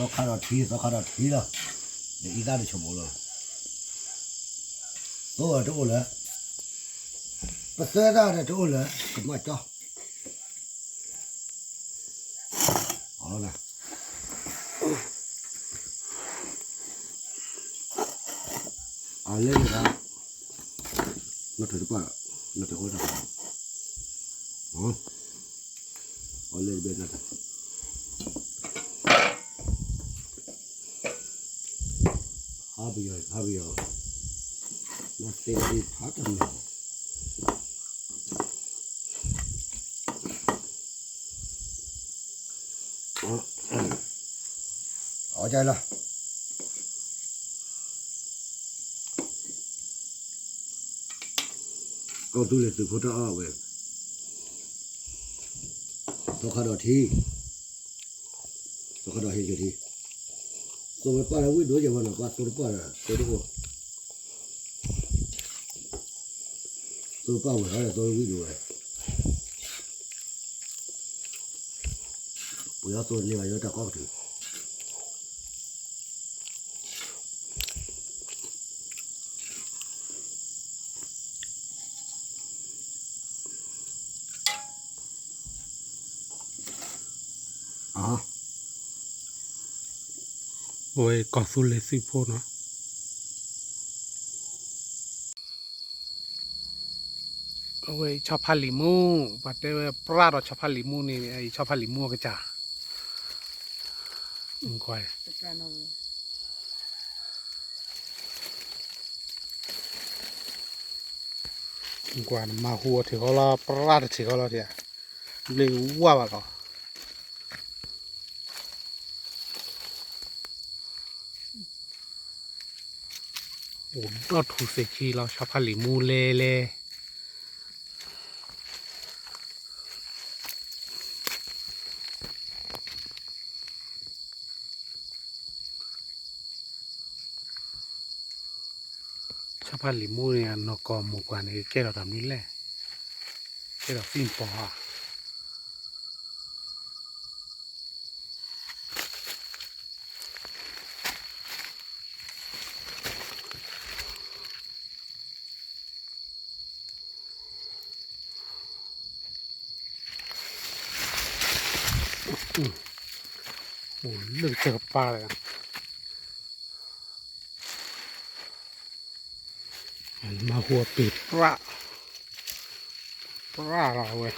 သီခါဒီးထံ သီခါဒီးထံလီၤ, ဒီးအံသၣ်တဆိကမိၣ်လီၤ, သိၣ်ဝဲတအိၣ်လၢၤ, ပသၢသၣ်ဒီးတအိၣ်လၢၤ ကမၣ်ကၠီ အီလီၤ, အလဲၣ်န့ၣ်ဒီး နထၢၣ်တပၣ်, နထၢၣ်အီတၢ်, အီလဲၣ်တဘ့ၣ်နထၢၣ်, ဖးပယီၤ ဖးပယီၤ, နသ့ၣ်ဒံးဖးတမံၤ အီကလီၤ, ကီၢ်သူလ့ၤသုးဖိတၢ်အီၣ်ဝဲ, သီခါဒီးထံ, သီခါဒီးဟ့ၣ်က့ၤထံ, သိဝဲပၣ်လၢဝံၣ်ဒိၣ်ကဲဘၣ်နီၤ ပၣ်သိတပၣ်ဒီး သိတအိၣ် သိပၣ်ဝဲၤဒီးသိဝံၣ်ဒိၣ်ဝဲ, ပှ့ၤအီၣ်သိန့ၢ်ဘၣ်ယတၢ်ကီကတုၤ, အဝဲကီၢ်သူလ့ၤသုးဖိနီၤ, အဝဲဆီဖါလံာ်မူ, ပှၤတဲဝဲပြၢ်ဒီးဆီဖါလံာ်မူန့ၣ် ဆီဖါလံာ်မူအကစၢ်, ကွၢ် ကွၢ်နမၤဟူအထံၣ်ဃီလီၤ ပြၢ်တထံၣ်ဃီလီၤ ထံၣ်ဧါ, ဘျ့ဝါဘၣ်လီၤ, အိၣ်ဒီထူၣ်သ့ၣ်ခံလီၤ ဆီဖါလံာ်မူလဲလဲ ဆီဖါလံာ်မူန့ၣ် နီၢ်ကီၢ်မိၢ်ပှၢ်န့ၣ် ကဲထီၣ်တၢ်မနုၤလဲၣ်, ကဲထီၣ်သံပီၢ်ဧါ အိၣ်လၢကစၢၢ်ကပၤလီၤ, မၤဟူအပ့ၤပြၢ်, ပြၢ်လီၤအဝဲ